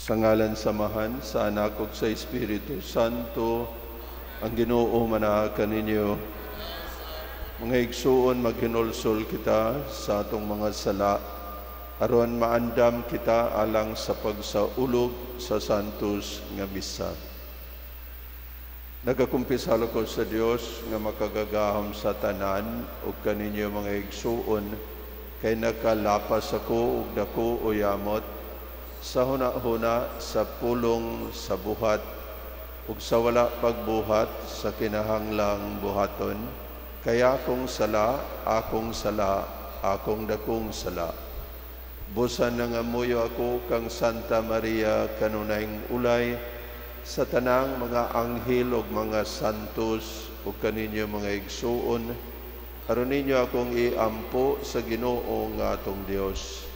Sa ngalan sa Amahan, sa Anak ug sa Espiritu Santo, ang Ginoo manaa kaninyo. Mga igsuon, maghinulsol kita sa atong mga sala aron maandam kita alang sa pagsaulog sa Santos nga Misa. Nagakumpisal ko sa Dios nga makagagahom sa tanan ug kaninyo, mga igsuon, kay nakalapas ako og dako o yamot sa huna-huna, sa pulong, sa buhat, ug sa wala pagbuhat sa kinahanglang buhaton. Kay akong sala, akong sala, akong dakong sala. Busa nangamuyo ako kang Santa Maria, kanunayng ulay, sa tanang mga anghel ug mga santos, ug kaninyo, mga igsuon, aron ninyo akong iampo sa Ginoo nga atong Dios.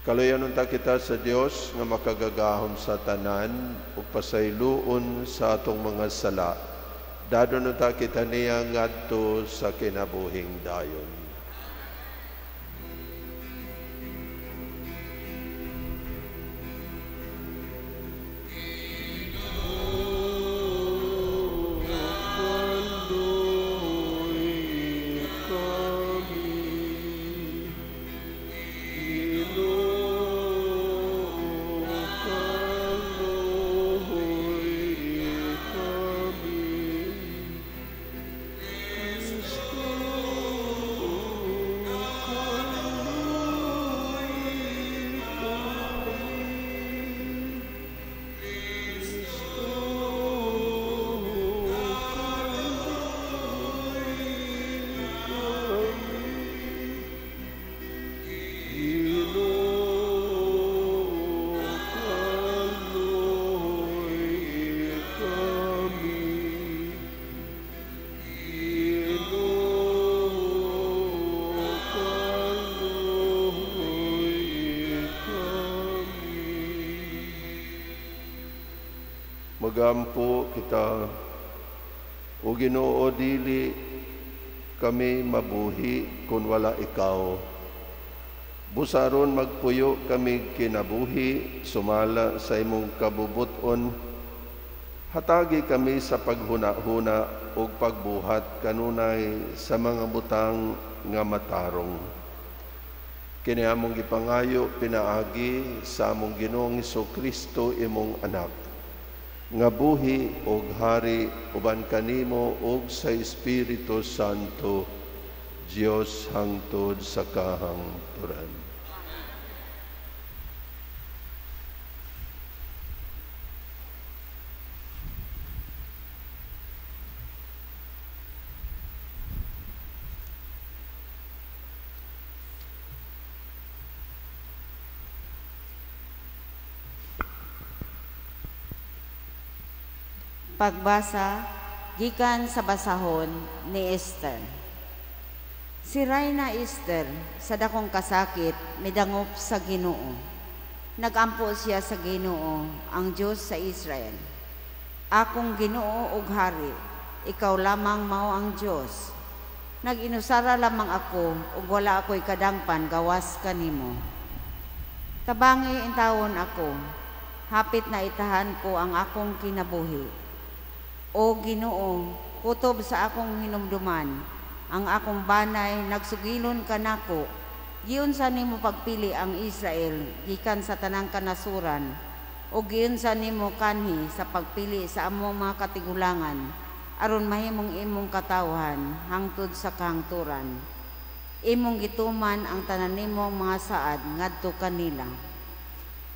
Kaluyan unta kita sa Dios nga makagagahom sa tanan ug pasayloon sa atong mga sala. Dadon unta kita niya ngadto sa kinabuhing dayon. Magampo kita. O Ginoo, dili kami mabuhi kung wala ikaw. Busaron magpuyo kami kinabuhi sumala sa imong kabubuton. Hatagi kami sa paghuna-huna ug pagbuhat kanunay sa mga butang nga matarong. Kini among gipangayo pinaagi sa among Ginoong Kristo, imong anak, nga buhi og hari uban kanimo ug sa Espiritu Santo, Dios hangtod sa kahangturan. Pagbasa gikan sa basahon ni Esther. Si Rayna Esther sa dakong kasakit midangop sa Ginoo. Nagampo siya sa Ginoo, ang Dios sa Israel. Akong Ginoo ug hari, ikaw lamang mao ang Dios. Nag-inusara lamang ako ug wala ako'y kadangpan gawas kanimo. Tabangi intawon ako, hapit na itahan ko ang akong kinabuhi. O Ginoo, kutob sa akong hinumduman, ang akong banay nagsugilon kanako. Giunsa nimo pagpili ang Israel gikan sa tanang kanasuran, o giunsa nimo kanhi sa pagpili sa among mga katigulangan, aron mahimong imong katawhan hangtod sa kahangturan. Imong gituman ang tanan nimong mga saad ngadto kanila.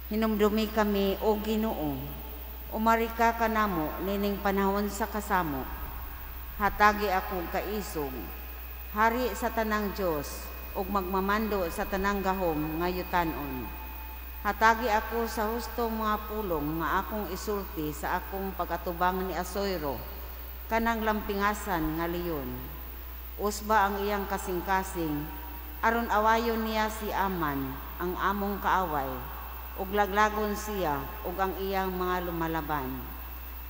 Hinumdumi kami, o Ginoo. Umari ka kanamo nining panahon sa kasamo. Hatagi akong kaisog, hari sa tanang Dios ug magmamando sa tanang gahom nga yutanon. Hatagi ako sa hustong mga pulong nga akong isulti sa akong pag-atubang ni Asoyro, kanang lampingasan nga leyon. Usba ang iyang kasing-kasing, aron awayon niya si Aman, ang among kaaway, ug laglagon siya ug ang iyang mga lumalaban.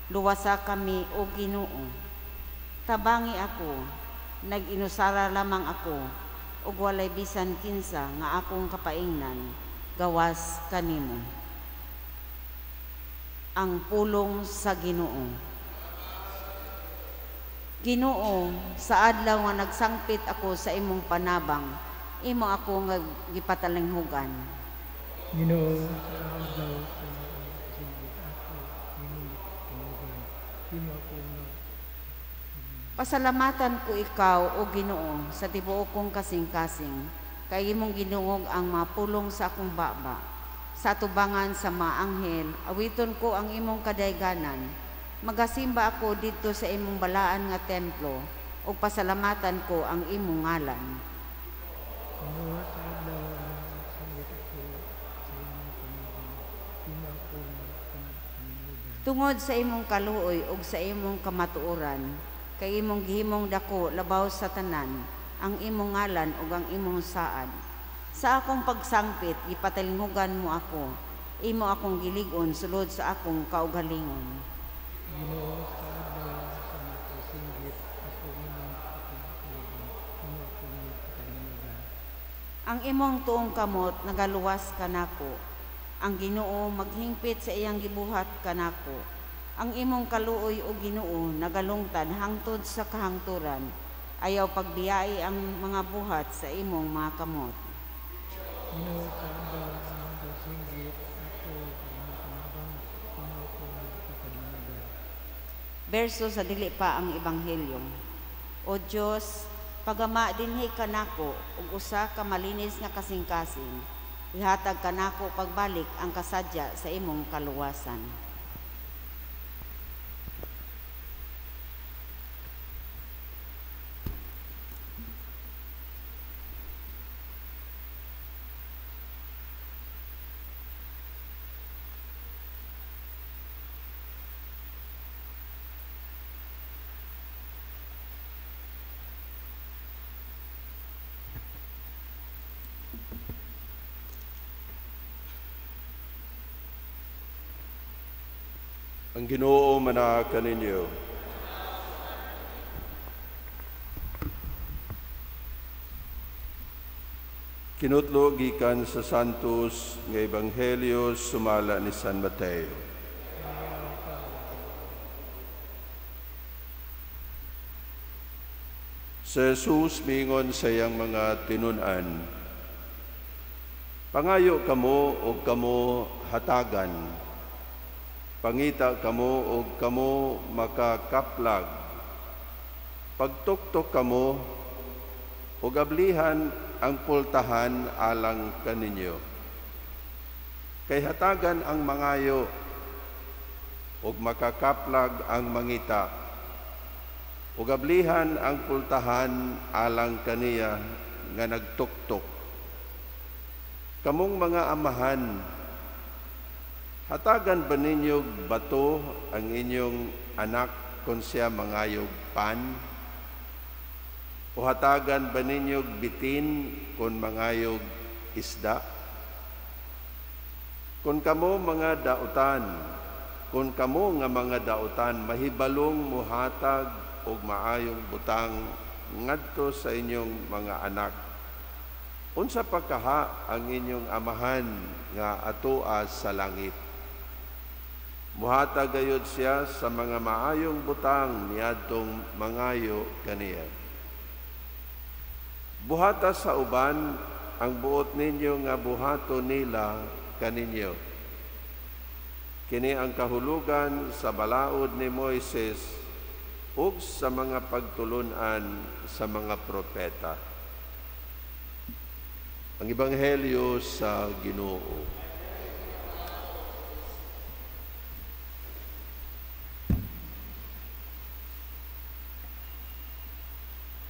Luwasa kami, o Ginoo. Tabangi ako, nag-inusara lamang ako, ug walay bisan kinsa nga akong kapaingnan, gawas kanimo. Ang pulong sa Ginoo. Ginoo, sa adlaw nga nagsangpit ako sa imong panabang, imo ako nga gipatalinghugan. Ginoo, sa adlaw sa nagsinggit ako, imong gipatalinghugan, imo ako nga Pasalamatan ko ikaw, o Ginoo, sa tibuok kong kasing-kasing, kay imong gidungog ang mga pulong sa akong baba. Sa atubangan sa mga anghel, awiton ko ang imong kadayganan. Magasimba ako didto sa imong balaan nga templo, ug pasalamatan ko ang imong ngalan. Ginoo, sa adlaw nga nagsinggit ako sa imong panabang, imo ako nga gipatalinghugan. Tungod sa imong kaluoy ug sa imong kamatuoran, kay imong gihimong dako labaw sa tanan ang imong ngalan ug ang imong saad. Sa akong pagsangpit, gipatalinghugan mo ako. Imo akong gilig-on sulod sa akong kaugalingon. Ginoo, sa adlaw sa nagsinggit ako, imong gipatalinghugan, imo ako nga gipatalinghugan. Ang imong tuong kamot nagaluwas kanako. Ang Ginoo maghingpit sa iyang gibuhat kanako. Ang imong kaluoy, o Ginoo, nagalungtad hangtod sa kahangturan. Ayaw pagbiyai ang mga buhat sa imong mga kamot. Ginoo, sa adlaw nga nagsinggit ako sa imong panabang, imo ako nga gipatalinghugan. Berso sa dili pa ang ebanghelyo. O Dios, pagama dinhi kanako og usa ka malinis nga kasing-kasing. Ihatag kanako pagbalik ang kasadya sa imong kaluwasan. Ang Ginoo manaa kaninyo. Kinutlo gikan sa Santos nga Ebanghelyo sumala ni San Mateo. Si Jesus mingon sa iyang mga tinun-an, pangayo kamo og kamo hatagan, pangita kamo og kamo makakaplag, pagtuktok kamo og ablihan ang pultahan alang kaninyo. Kay hatagan ang mangayo og makakaplag ang mangita, ug ablihan ang pultahan alang kaniya nga nagtuktok. Kamong mga amahan, hatagan ba ninyo bato ang inyong anak kung siya mangayog pan? O hatagan ba ninyo bitin kung mangayog isda? Kung kamo mga dautan, kung kamo nga mga dautan, mahibalong muhatag og maayong butang ngadto sa inyong mga anak. Unsa pa kaha ang inyong amahan nga atoa sa langit? Muhatag gayud siya sa mga maayong butang niadtong mangayo kaniya. Buhata sa uban ang buot ninyo nga buhato nila kaninyo. Kini ang kahulugan sa balaod ni Moises ug sa mga pagtulun-an sa mga propeta. Ang Ebanghelyo sa Ginoo.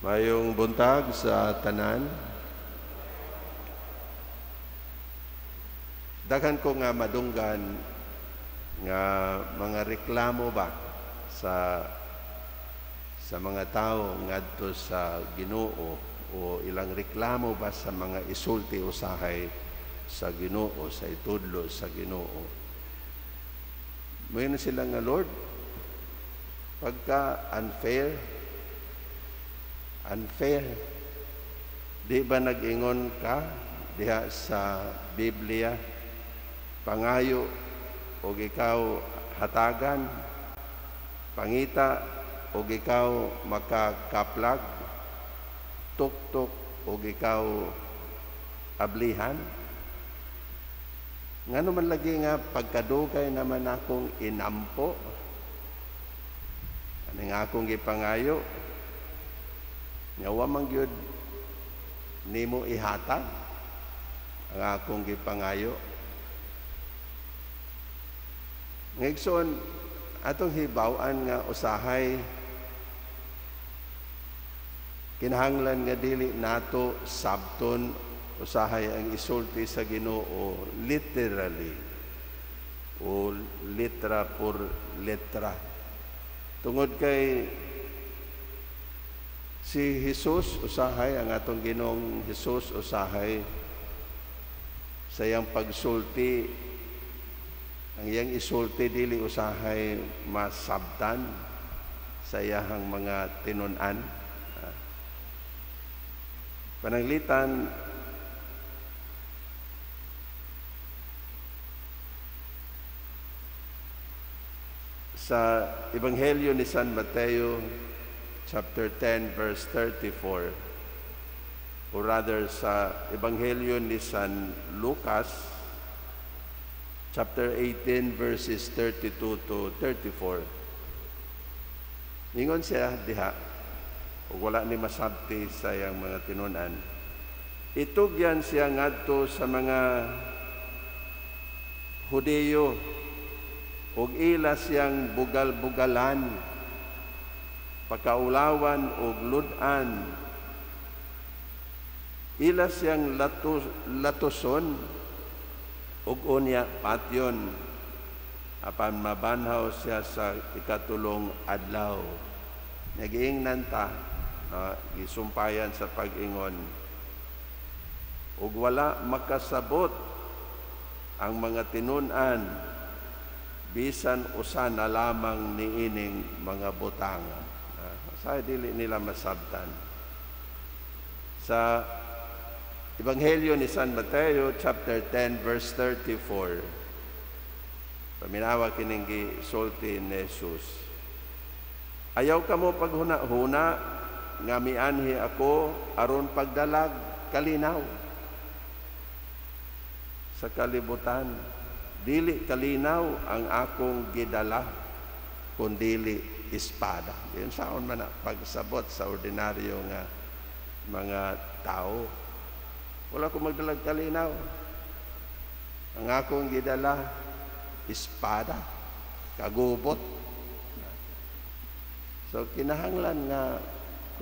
Mayong buntag sa tanan. Daghan ko nga madunggan nga mga reklamo ba sa mga tao ngadto sa Ginoo o ilang reklamo ba sa mga isulti usahay sa Ginoo, sa itudlo sa Ginoo. Moingon sila nga, Lord, pagka unfair, di ba nag-ingon ka diha sa Biblia, pangayo og ikaw hatagan, pangita og ikaw makakaplag, tuktok og ikaw ablihan. Ngano man lagi nga pagkadugay naman akong inampo, aning akong gipangayo, nga wa man gyud nimo ihatag ang akong gipangayo. Ngayon, atong hibaw-an nga usahay kinahanglan nga dili nato sabton usahay ang isulti sa Ginoo literally o letra por letra. Tungod kay si Jesus usahay, ang atong Ginoong Jesus usahay sa iyang pagsulti, ang iyang isulti dili usahay masabtan sa iyahang mga tinun-an. Pananglitan, sa Ebanghelyo ni San Mateo chapter 10 verse 34, or rather sa Ebanghelyo ni San Lucas chapter 18 verses 32 to 34. Ingon siya diha, ug wala ni masabti sa iyang mga tinun-an. Itugyan siya ngadto sa mga Hudiyo ug ila siyang bugal-bugalan, pakaulawan ug lud-an. Ila siyang latuson ug unya patyon, apan mabanhaw siya sa ikatulong adlaw. Nagiingnan ta, gisumpayan sa pag-ingon, ug wala makasabot ang mga tinun-an bisan usa na lamang niining mga butang. Sa dili nila masabtan. Sa Ebanghelyo ni San Mateo chapter 10 verse 34, paminawa kining gisulti ni Jesus. Ayaw kamo paghuna-huna nga mianhi ako aron pagdalag kalinaw sa kalibutan. Dili kalinaw ang akong gidala, kundili espada. Yun saon man na pagsabot sa ordinaryo nga mga tao. Wala ko magdalag kalinaw. Ang akong gidala, espada, kagubot. So kinahanglan nga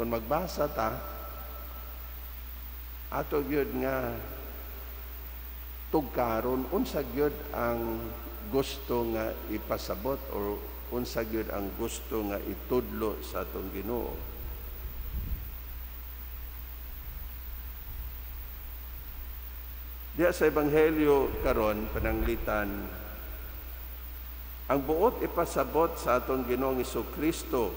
kung magbasa ta, ato gyud nga tugkaron unsa gyud ang gusto nga ipasabot or unsa gyud ang gusto nga itudlo sa atong Ginoo. Diya sa Ebanghelyo karon pananglitan, ang buot ipasabot sa atong Ginoong Hesukristo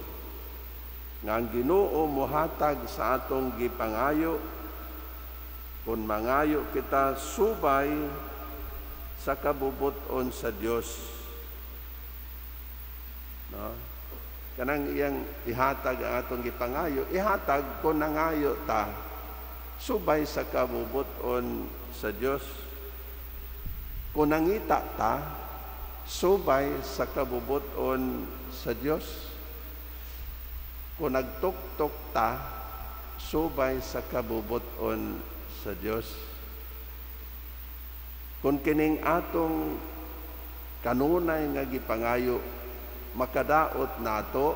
nga ang Ginoo mohatag sa atong gipangayo kung mangayo kita subay sa kabubuton sa Dios. No? Kanang iyang ihatag ang atong gipangayo, ihatag kung nangayo ta subay sa kabubuton sa Dios. Kung nangita ta subay sa kabubuton sa Dios. Kung nagtuktok ta subay sa kabubuton sa Dios. Kung kining atong kanunay nga gipangayo makadaot nato,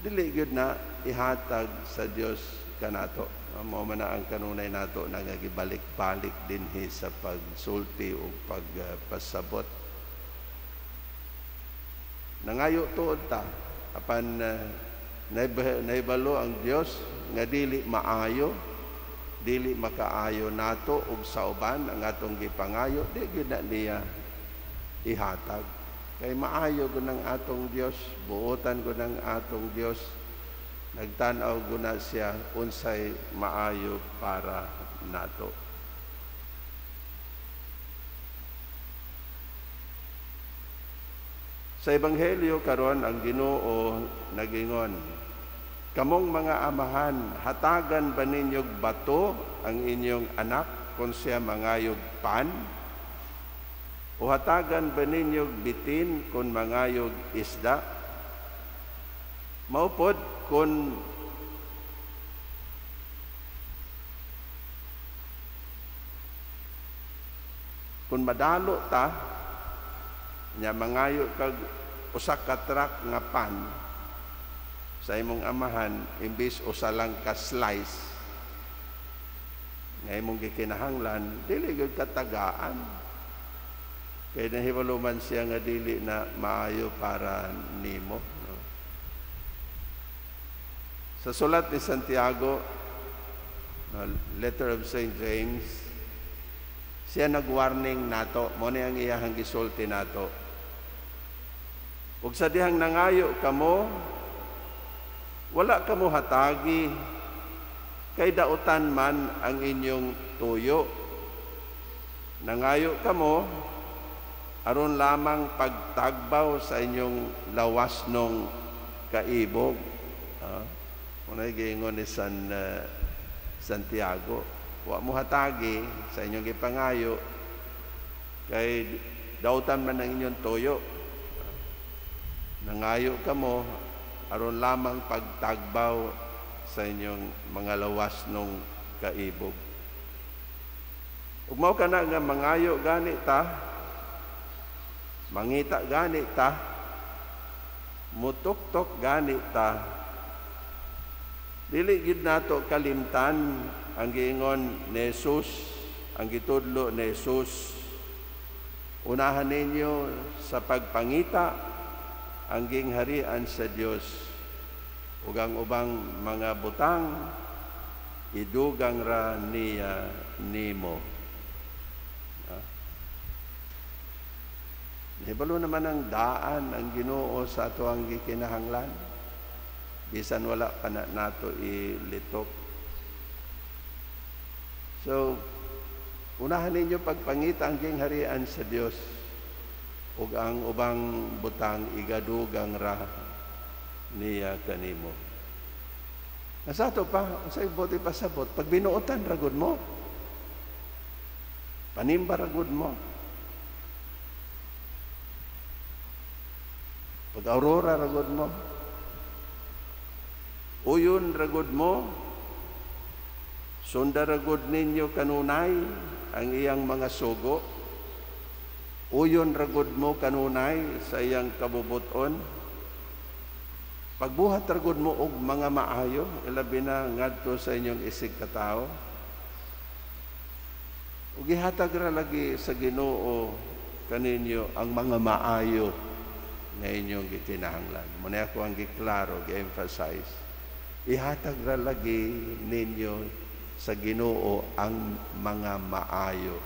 dili gyud na ihatag sa Dios kanato. Mao man na ang kanunay nato na nga gibalik-balik dinhi sa pagsulti o pagpasabot. Nangayo tuod ta apan naibalo ang Dios nga dili maayo, dili makaayo nato ug sa uban ang atong gipangayo, di gyud na niya ihatag. Kay maayo gud ang atong Dios, buotan gud ang atong Dios, nagtan-aw gud na siya unsay maayo para nato. Sa Ebanghelyo karon ang Ginoo nagingon, kamong mga amahan, hatagan ba ninyog bato ang inyong anak kung siya mangayog pan? O hatagan ba ninyog bitin kung mangayog isda? Maupod kung madalo ta, nya mangayo kag usa ka truck nga pan sa imong amahan, imbis usa lang ka slice nga imong gikinahanglan, dili gyud katagaan. Kay nahibalo man siya nga dili na maayo para nimo, no? Sa sulat ni Santiago, no, letter of St. James, siya nag-warning nato, mo ni ang iyahang gisulti nato. Ug sa dihang nangayo kamo, wala kamo hatagi, kay dautan man ang inyong tuyo. Nangayo kamo, aron lamang pagtagbaw sa inyong lawas nung kaibog. Unay giingon ni Santiago, wa mo hatagi sa inyong gipangayo, kay dautan man ang inyong tuyo. Nangayo kamo, aron lamang pagtagbaw sa inyong mga lawas nung kaibog. Ug mao kana nga mangayo gani ta, mangita gani ta, mutuktok gani ta, dili gid nato kalimtan ang giingon ni Jesus, ang gitudlo ni Jesus. Unahan ninyo sa pagpangita ang gingharian sa Dios, ug ang ubang mga butang idugang ra niya nimo. Nahibalo naman ang daan ang Ginoo sa ato ang gikinahanglan, bisan wala pa na nato ilitok. So, unahan ninyo pagpangita ang gingharian sa Dios, ug ang ubang butang igadugang ra niya kanimo. Asa ato pa, unsay buti pasabot, pag binuotan ragod mo, panimba ragod mo, pag aurora ragod mo, uyon ragod mo, sunda ragod ninyo kanunay ang iyang mga sugo, uyon ragod mo kanunay sa iyang kabubuton, pagbuhat ragod mo og mga maayo, ilabi na ngadto sa inyong isig katao. Ug gihatag ra lagi sa Ginoo kaninyo ang mga maayo nga inyong gikinahanglan. Mo na ako ang giklaro, gi-emphasize. Ihatag ra lagi ninyo sa Ginoo ang mga maayo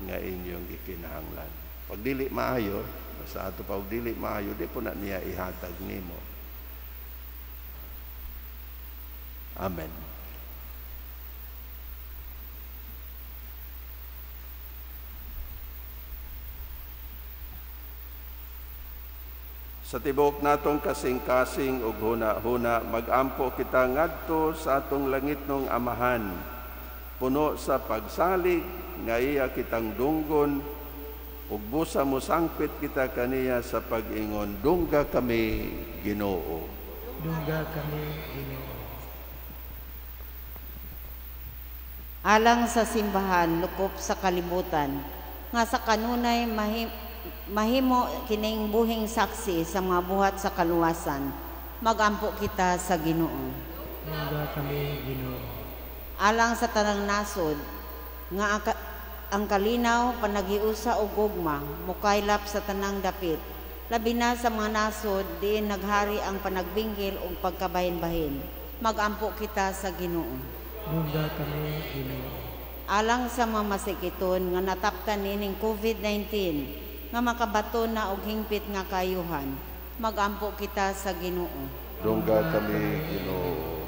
nga inyong gikinahanglan. Pag dili maayo, sa ato pa og dili maayo, di po na niya ihatag nimo. Amen. Sa tibuok natong kasing-kasing ug huna-huna, magampo kita ngadto sa atong langitnong Amahan, puno sa pagsalig nga iya kitang dunggon, ug busa mosangpit kita kaniya sa pag-ingon, dungga kami Ginoo. Dungga kami Ginoo. Alang sa simbahan lukop sa kalibutan, nga sa kanunay mahimo kining buhing saksi sa mga buhat sa kaluwasan, magampo kita sa Ginoo. Dungga kami Ginoo. Alang sa tanang nasod nga ang kalinaw, panaghiusa o gugma mukaylap sa tanang dapit, labi na sa mga nasod diin naghari ang panagbinggil ug pagkabahin-bahin, magampo kita sa Ginoo. Dungga kami Ginoo. Alang sa mga masikiton nga nataptan nining COVID-19 nga makabaton na og hingpit nga kayuhan, magampo kita sa Ginoo. Dungga kami Ginoo.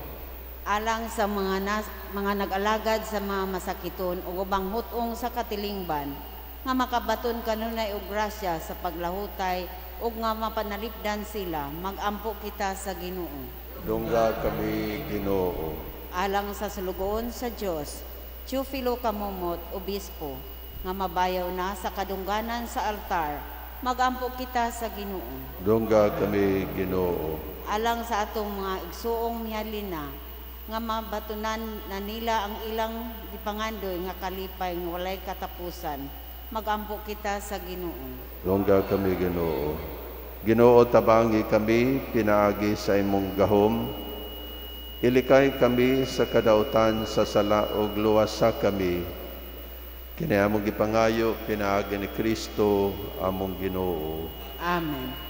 Alang sa mga nag-alagad sa mga masakiton ug ubang hut-ong sa katilingban nga makabaton kanunay og grasya sa paglahutay ug nga mapanalipdan sila, magampo kita sa Ginoo. Dungga kami, Ginoo. Alang sa sulugoon sa Dios, Teofilo Camomot, obispo, nga mabayaw na sa kadungganan sa altar, magampo kita sa Ginoo. Dungga kami, Ginoo. Alang sa atong mga igsuong mihalina, nga mabatunan na nila ang ilang gipangandoy nga kalipay nga walay katapusan, magampo kita sa Ginoo. Dungga kami, Ginoo. Ginoo, tabangi kami pinaagi sa imong gahom. Ilikay kami sa kadautan sa sala ug luwasa kami. Kini among gipangayo pinaagi ni Kristo among Ginoo. Amen.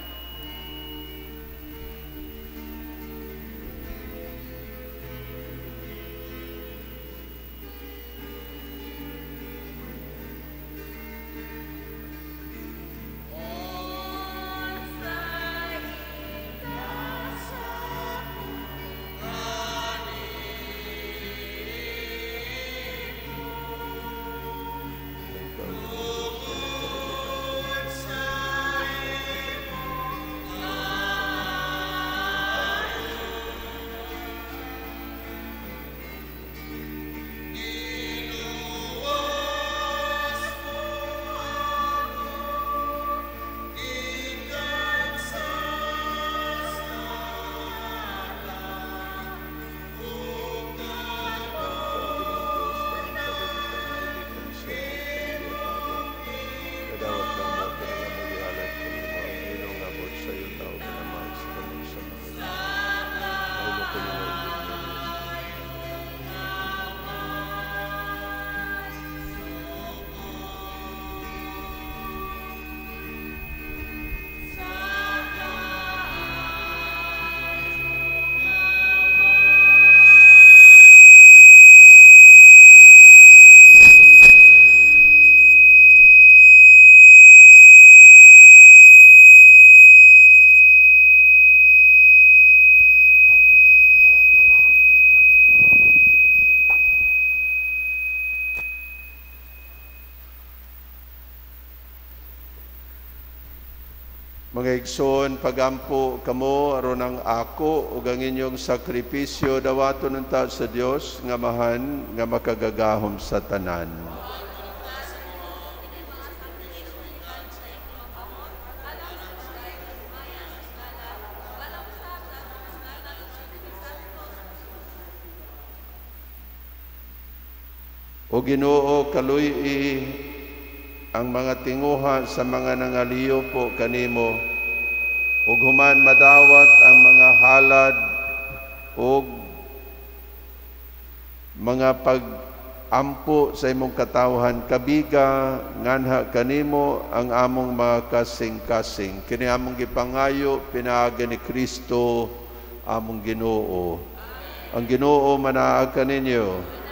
Mga igsoon, pagampo kamo aron ang ako ug ang inyong sakripisyo dawaton unta sa Dios nga Amahan nga makagagahom sa tanan. O Ginoo, kaluy-i ang mga tinguha sa mga nangaliyo po kanimo, ug human madawat ang mga halad ug mga pag-ampo sa imong katawhan, kabiga nganha kanimo ang among mga kasing-kasing. Kini among gipangayo pinaagi ni Kristo among Ginoo. Ang Ginoo manaag kaninyo.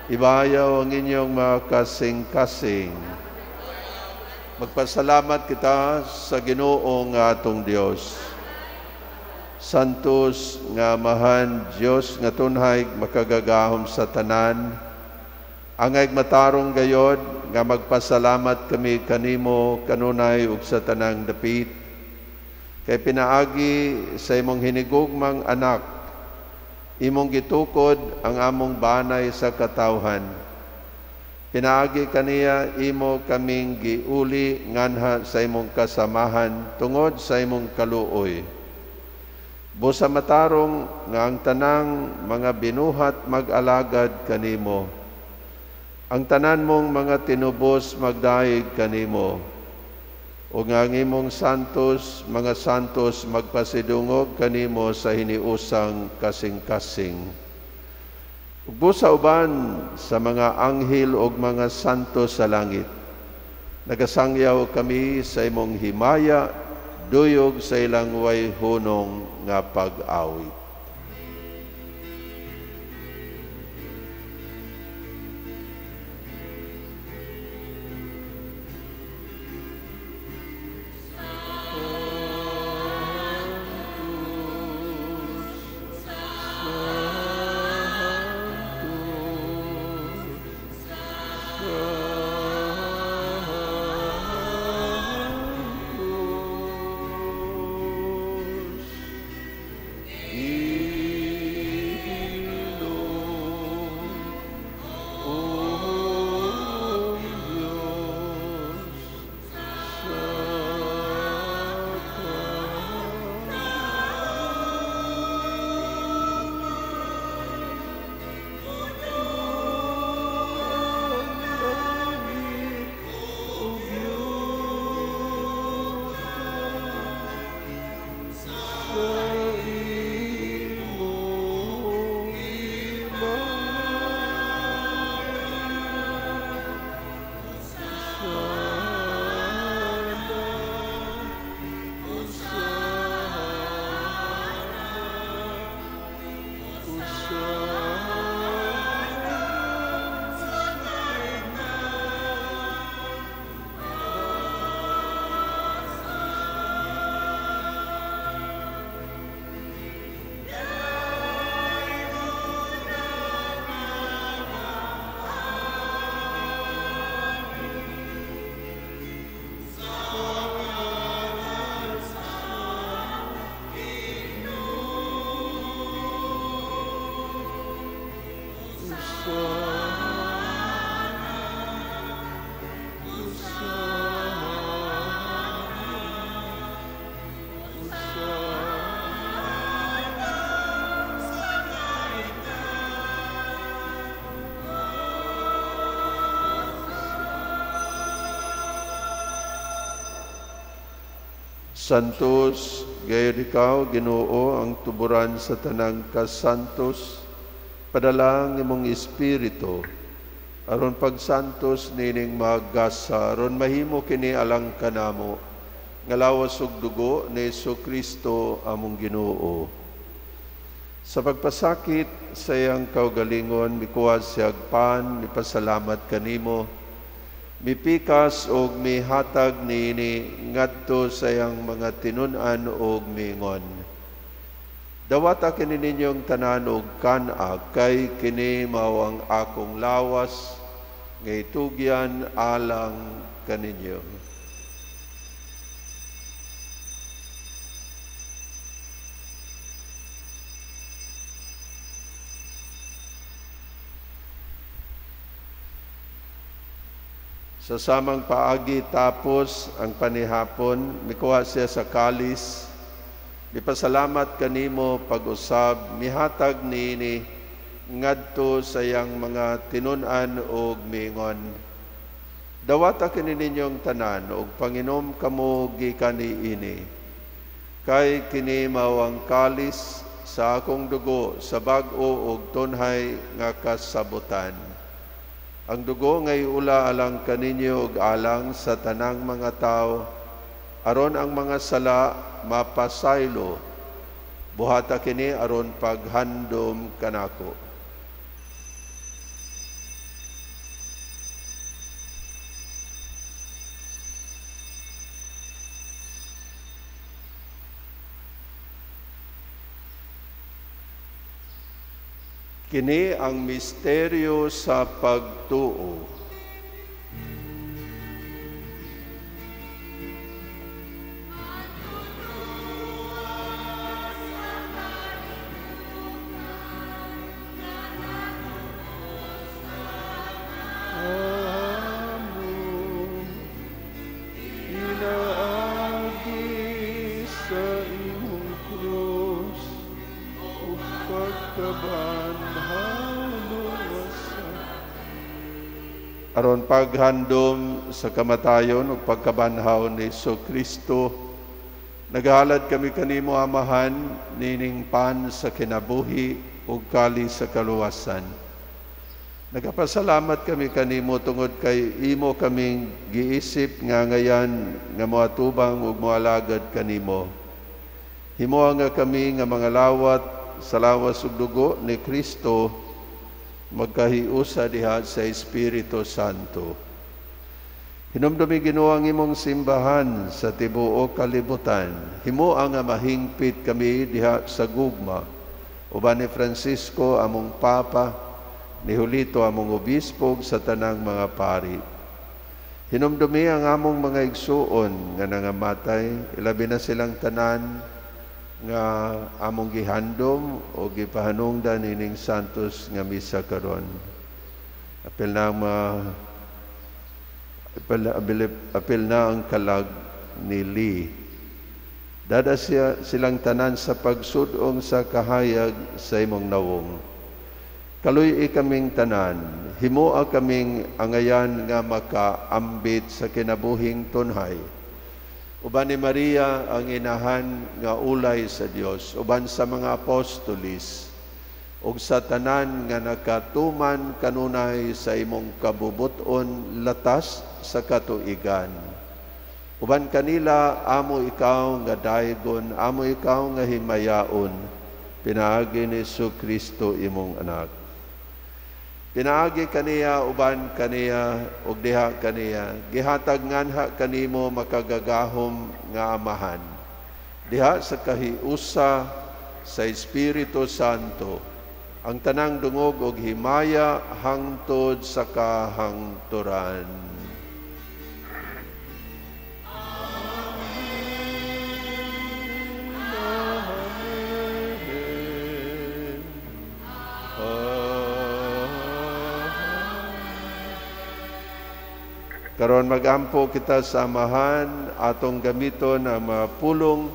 Ibayaw ang inyong mga kasing-kasing. Magpasalamat kita sa Ginoo nga atong Dios. Santos nga Amahan, Dios nga tunhay makagagahom sa tanan, angay matarong gayod nga magpasalamat kami kanimo kanunay ug sa tanang dapit. Kay pinaagi sa imong hinigugmang anak, imong gitukod ang among banay sa katawhan. Pinaagi kaniya imo kaming giuli nganha sa imong kasamahan tungod sa imong kaluoy. Busa matarong nga ang tanang mga binuhat mag-alagad kanimo. Ang tanan mong mga tinubos magdayeg kanimo. O nga ang imong santos, mga santos magpasidungog kanimo sa hiniusang kasing-kasing. Ug sa uban sa mga anghel ug mga santos sa langit, nagasangyaw kami sa imong himaya, duyog sa ilang way hunong nga pag-awit. Santos, gayud ikaw, Ginoo, ang tuburan sa tanang kasantos, padala ang imong espiritu aron pagsantos nining magasa, aron mahimo kini alang kanamo nga lawas ug dugo ni Jesu-Kristo among Ginoo. Sa pagpasakit sa iyang kaugalingon, mikuha siyag pan, mipasalamat kanimo, mipikas og mihatag niini ngadto sa iyang mga tinun-an og miingon: Dawata kini ninyong tanan og kan-a, kay kini mao ang akong lawas nga itugyan alang kaninyo. Sa samang paagi tapos ang panihapon, mikuha siya sa kalis, mipasalamat kanimo pag-usab, mihatag niini ngadto sa iyang mga tinun-an og miingon: Dawata kini ninyong tanan og panginom kamo gikan niini, kay kini mao ang kalis sa akong dugo sa bag-o og tunhay nga kasabutan. Ang dugo ngay ula alang kaninyo ug alang sa tanang mga tawo, aron ang mga sala mapasaylo. Buhata kini aron paghandom kanako. Kini ang misteryo sa pagtuo. Aron paghandom sa kamatayon ug pagkabanhaw ni Jesu-Kristo, naghalad kami kanimo, Amahan, nining pan sa kinabuhi ug kali sa kaluwasan. Nagapasalamat kami kanimo tungod kay imo kaming giisip nga ngayan nga moatubang ug moalagad kanimo. Himoa nga kami nga mga lawat sa lawas ug dugo ni Kristo magkahiusa diha sa Espiritu Santo. Hinumdumi, Ginoo, ang imong simbahan sa tibuok kalibutan. Himoa nga mahingpit kami diha sa gugma. Uban ni Francisco among Papa, ni Julito among Obispo, sa tanang mga pari. Hinumdumi ang among mga igsuon nga nangamatay, ilabi na silang tanan nga among gihandom o gipahanungdan ining santos nga misa karon. Apil na ang apil na ang kalag ni Lee. Dada siya silang tanan sa pagsudong sa kahayag sa imong nawong. Kaluy-i kaming tanan, himoa kaming angayan nga makaambit sa kinabuhing tunhay. Uban ni Maria ang inahan nga ulay sa Dios, uban sa mga apostolis, ug sa tanan nga nakatuman kanunay sa imong kabubuton latas sa katuigan. Uban kanila amo ikaw nga daygon, amo ikaw nga himayaon, pinaagi ni Jesu-Kristo imong anak. Pinaagi kaniya, uban kaniya, ug diha kaniya, gihatag nganha kanimo makagagahom nga Amahan. Diha sa kahiusa sa Espiritu Santo, ang tanang dungog og himaya hangtod sa kahangturan. Karon magampo kita sa Amahan, atong gamiton ang mga pulong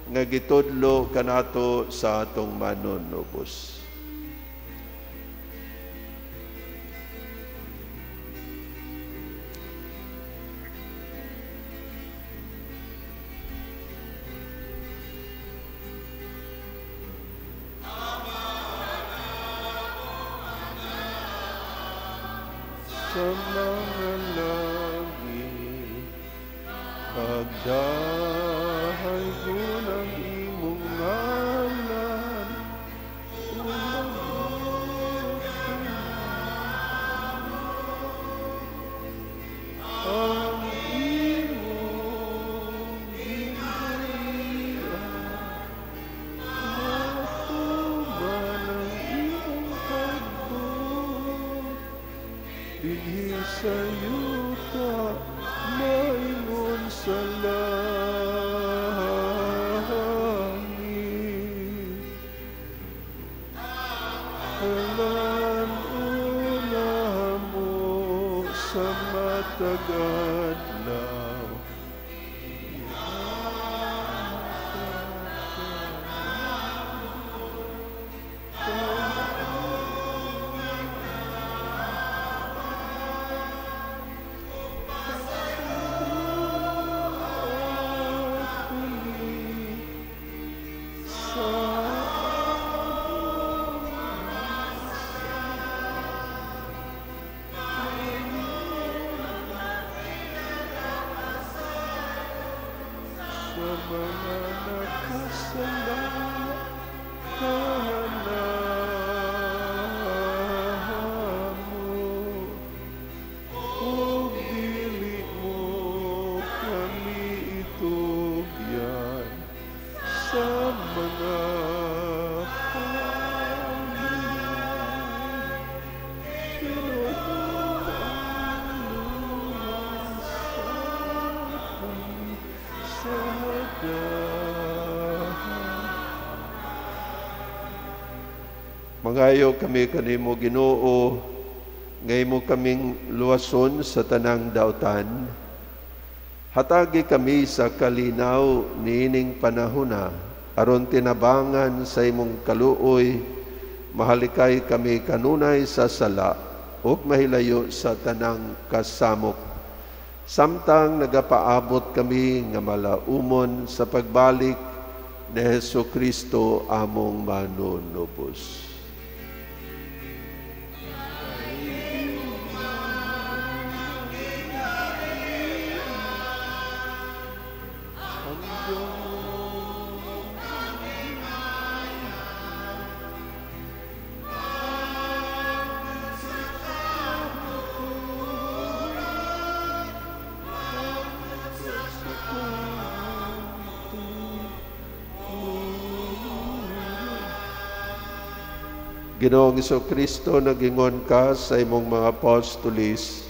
nga gitudlo kanato sa atong manunubos. sa mga langit, pagdahaygon ang imong ngalan, umabot ang imong gingharian, matuman ang imong pagbuot, dinhi sa yuta maingon sa langit. Kalan-on namo sa matag adlaw, sa sa mga nakasala kanamo, ug dili mo kami itugyan sa mga pangilay, pero luwasa kami sa dahan. Mangayo kami kanimo, Ginoo, ngay mo kaming luwason sa tanang dautan. Hatagi kami sa kalinaw niining panahona, aron tinabangan sa imong kaluoy, mahalikay kami kanunay sa sala ug mahilayo sa tanang kasamok. Samtang nagapaabot kami nga malaumon sa pagbalik ni Hesus Kristo among manunubos. Ginoong Kristo, nagingon ka sa imong mga apostolis,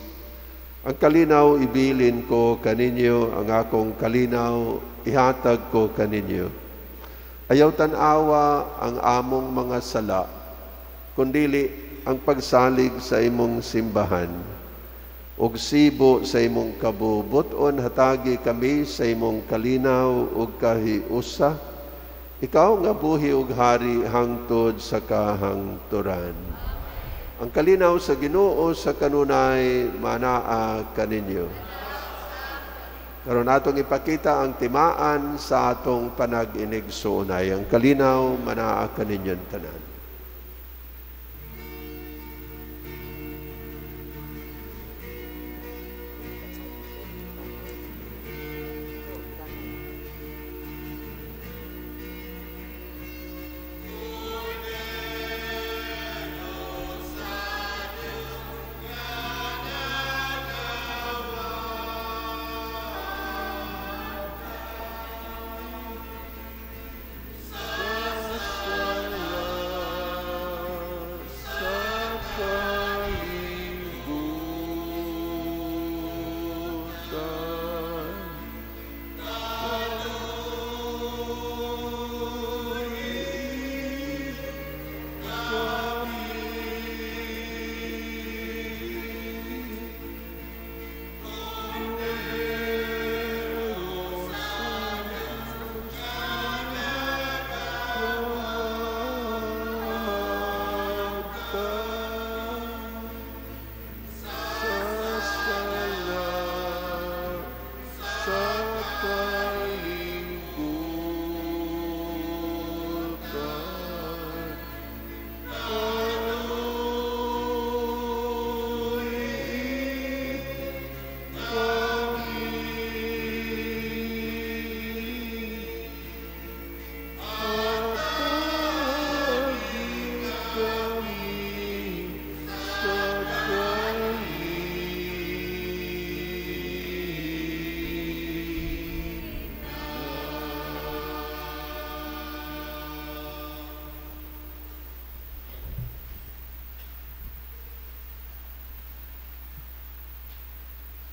ang kalinaw ibilin ko kaninyo, ang akong kalinaw ihatag ko kaninyo. Ayaw tan-awa ang among mga sala, kundili ang pagsalig sa imong simbahan. Ug sibo sa imong kabubuton, hatagi kami sa imong kalinaw ug kahiusa. Ikaw nga buhi ug hari hangtod sa kahangturan. Ang kalinaw sa Ginoo sa kanunay manaa kaninyo. Karon atong ipakita ang timaan sa atong panag-inigsuonay. Ang kalinaw manaa kaninyong tanan. Sa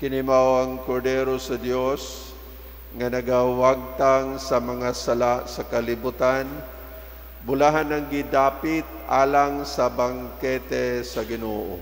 Kini mao ang Kordero sa Dios nga nagawagtang sa mga sala sa kalibutan. Bulahan ang gidapit alang sa bangkete sa Ginoo.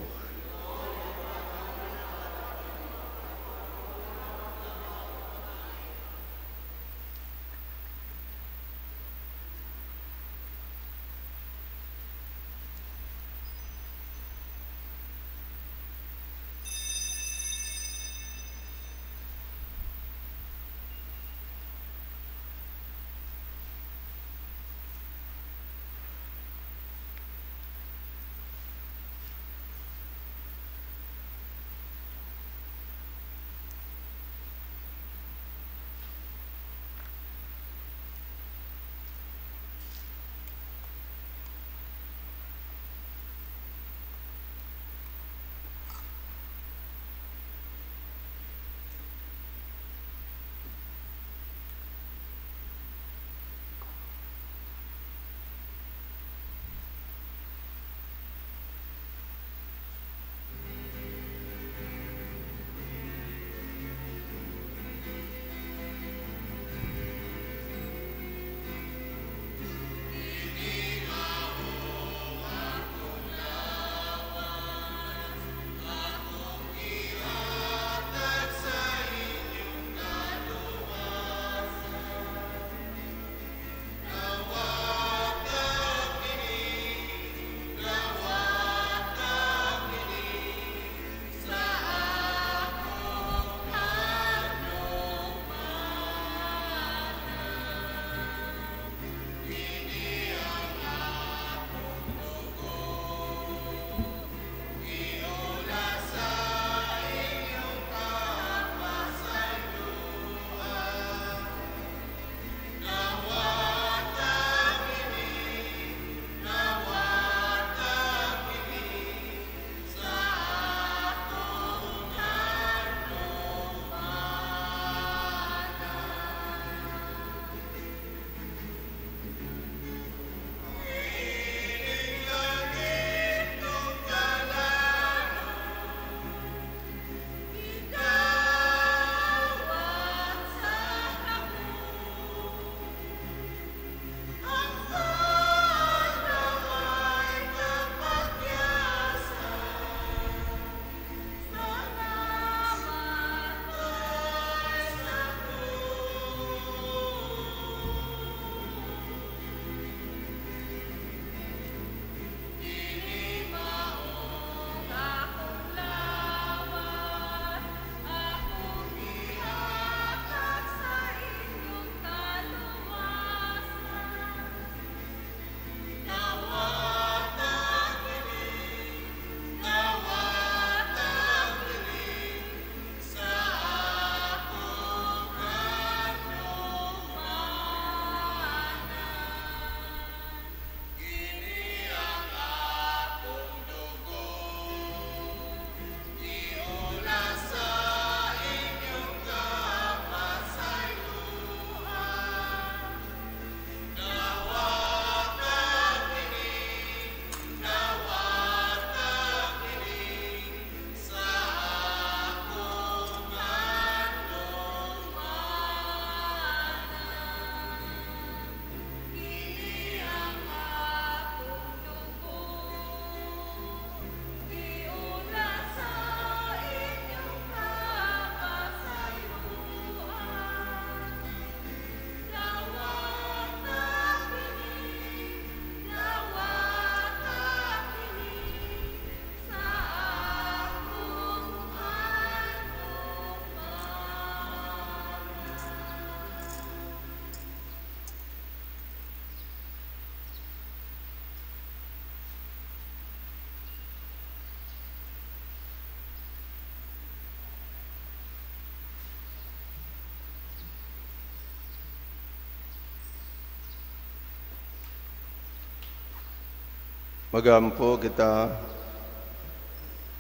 Magampo kita.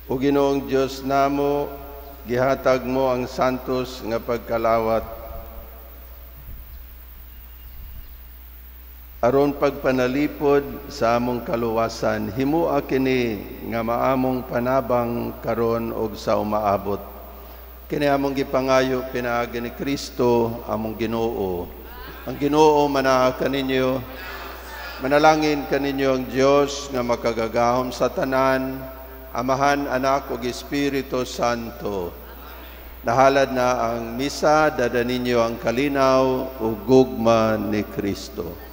O Ginoong Dios namo, gihatag mo ang santos nga pagkalawat aron pagpanalipod sa among kaluwasan. Himua kini nga maamong panabang karon og sa umaabot. Kini among gipangayo pinaagi ni Kristo among Ginoo. Ang Ginoo manaa kaninyo. Manalangin kaninyo ang Dios nga makagagahom sa tanan, Amahan, Anak ug Espiritu Santo. Nahalad na ang misa, dada ninyo ang kalinaw ug gugma ni Kristo.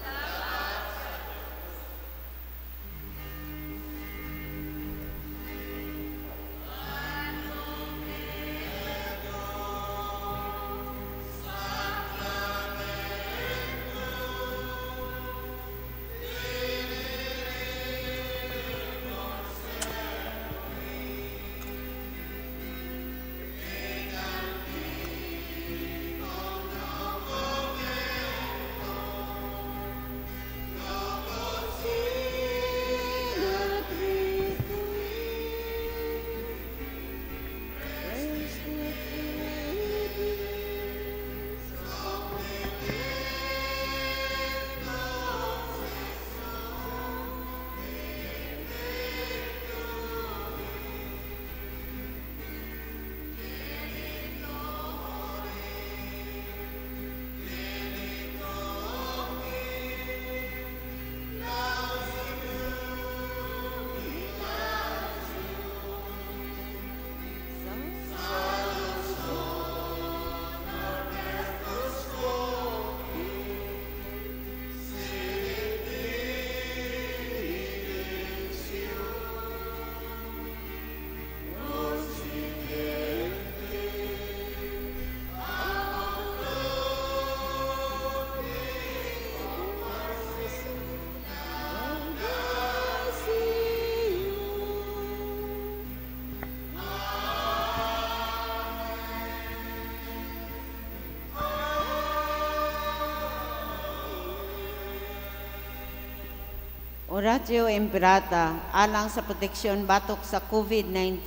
Oratio Imperata alang sa proteksyon batok sa COVID-19.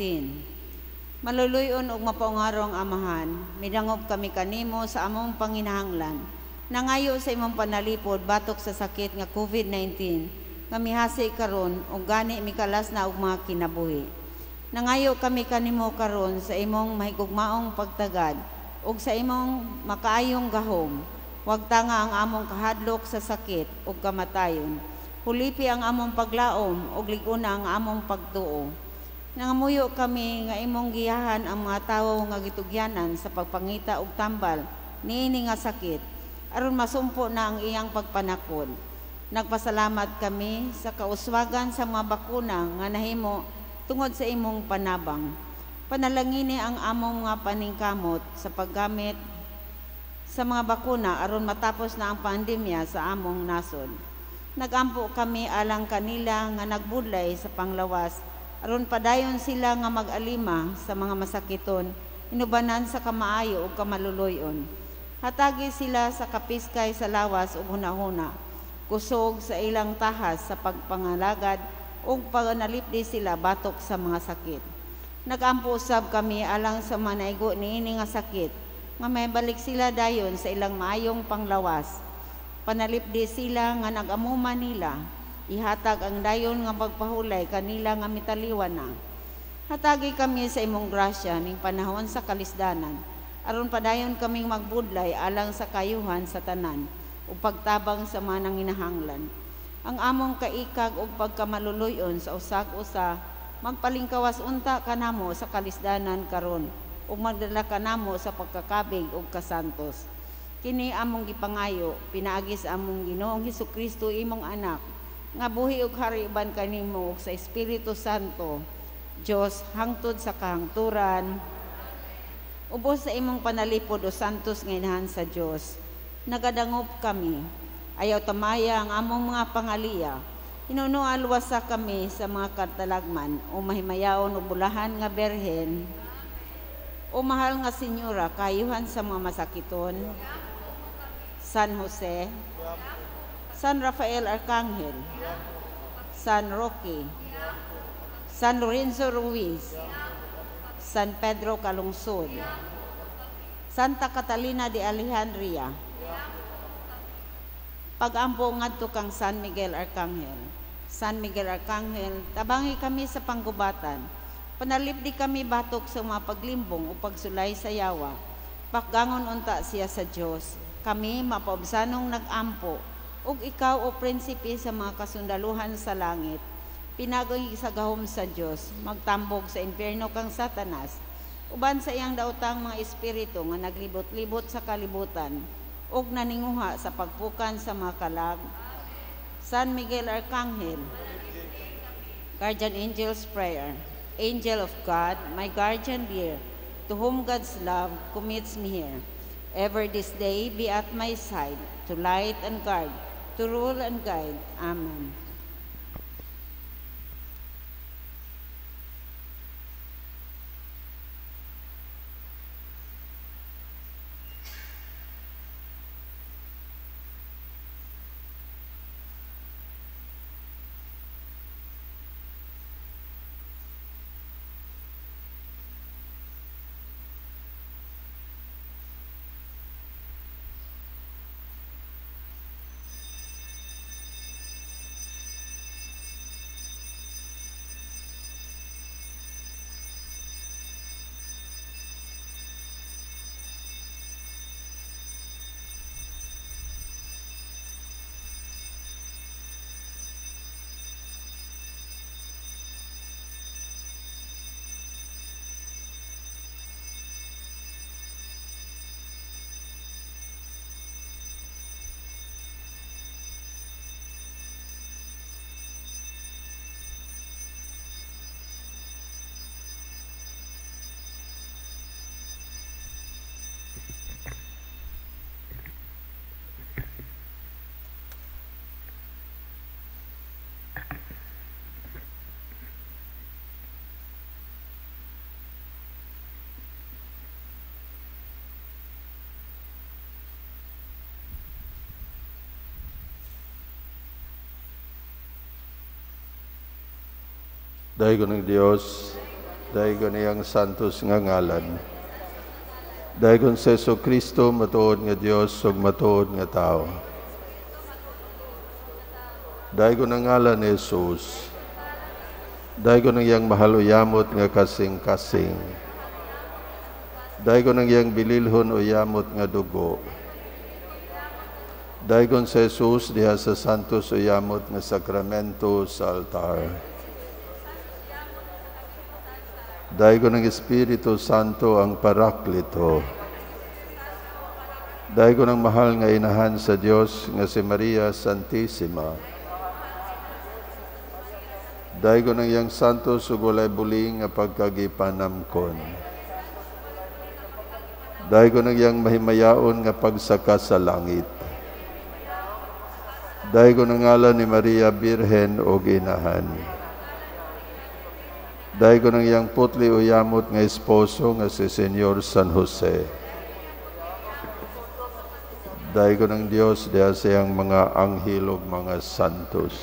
Maluluyon og mapaungarong Amahan, midangop kami kanimo sa among panginahanglan. Nangayo sa imong panalipod batok sa sakit nga COVID-19 nga mihasi karon ug gani mikalas na og mga kinabuhi. Nangayo kami kanimo karon sa imong mahigugmaong pagtagad ug sa imong makaayong gahom. Wag tanga ang among kahadlok sa sakit ug kamatayon. Hulipi ang among paglaom ug lig-una ang among pagtuo. Nangamuyo kami nga imong giyahan ang mga tawo nga gitugyanan sa pagpangita og tambal niini nga sakit aron masumpo na ang iyang pagpanakod. Nagpasalamat kami sa kauswagan sa mga bakuna nga nahimo tungod sa imong panabang. Panalangini ang among mga paningkamot sa paggamit sa mga bakuna aron matapos na ang pandemya sa among nasod. Nagampo kami alang kanila nga nagbudlay sa panglawas aron padayon sila nga mag-alima sa mga masakiton, inubanan sa kamaayo ug kamaluluyon. Hatagi sila sa kapiskay sa lawas ug hunahuna, kusog sa ilang tahas sa pagpangalagad ug pagnalipdi sila batok sa mga sakit. Nagampo usab kami alang sa mga naigo niini nga sakit nga may balik sila dayon sa ilang maayong panglawas. Panalipdi sila nga nag-amuma nila, ihatag ang dayon nga pagpahulay kanila nga mitaliwan na. Hatagi kami sa imong grasya ning panahon sa kalisdanan, aron padayon kaming magbudlay alang sa kayuhan sa tanan ug pagtabang sa mga nanginahanglan. Ang among kaikag ug pagkamaluluyon sa usag-usa magpalingkawas unta kanamo sa kalisdanan karon ug magdala kanamo sa pagkakabig ug kasantos. Kini among gipangayo pinaagi sa among Ginoong Hesukristo imong anak nga buhi ug hari uban kanimo sa Espiritu Santo, Dios hangtod sa kahangturan. Ubos sa imong panalipod o santos nga inahan sa Dios, nagadangop kami. Ayaw tamaya ang among mga pangaliya. Hinunoa luwasa kami sa mga katalagman o mahimayaon o bulahan nga berhen. O mahal nga Senyora, kayuhan sa mga masakiton. San Jose, San Rafael Arcangel, San Roque, San Lorenzo Ruiz, San Pedro Calungsod, Santa Catalina de Alejandría. Pagampo ngadto kang San Miguel Arcangel. San Miguel Arcangel, tabangi kami sa panggubatan. Panalipdi kami batok sa mga paglimbong o pagsulay sa yawa. Pakgangon unta siya sa Dios. Kami mapaubsanong nagampo ug ikaw o prinsipe sa mga kasundaluhan sa langit. Pinagoy sa gahom sa Dios, magtambog sa impierno kang Satanas. Uban sa iyang daotang mga espiritu nga naglibot-libot sa kalibutan ug naninguha sa pagpukan sa mga kalag. San Miguel Arcangel, Guardian Angel's Prayer. Angel of God, my guardian dear, to whom God's love commits me here, ever this day be at my side, to light and guard, to rule and guide. Amen. Daygon ng Dios, daygon niyang santos nga ngalan. Daygon sa Jesu Kristo, matuod nga Dios ug matuod nga tao. Daygon ang ngalan ni Jesus. Daygon ang iyang mahal uyamot nga kasing-kasing. Daygon ang iyang bililhon uyamot nga dugo. Daygon sa Jesus diha sa santos uyamot nga sakramento sa altar. Daygon ng Espiritu Santo ang Paraklito. Daygon ang mahal nga inahan sa Dios nga si Maria Santissima. Daygon ang iyang santos ug walay buli nga pagkagipanamkon. Daygon ang iyang mahimayaon nga pagsaka sa langit. Daygon ang ngalan ni Maria Birhen ug inahan. Daygon ang iyang putli o yamot nga esposo nga si Senyor San Jose. Daygon ang Dios diha sa iyang mga anghel ug mga santos.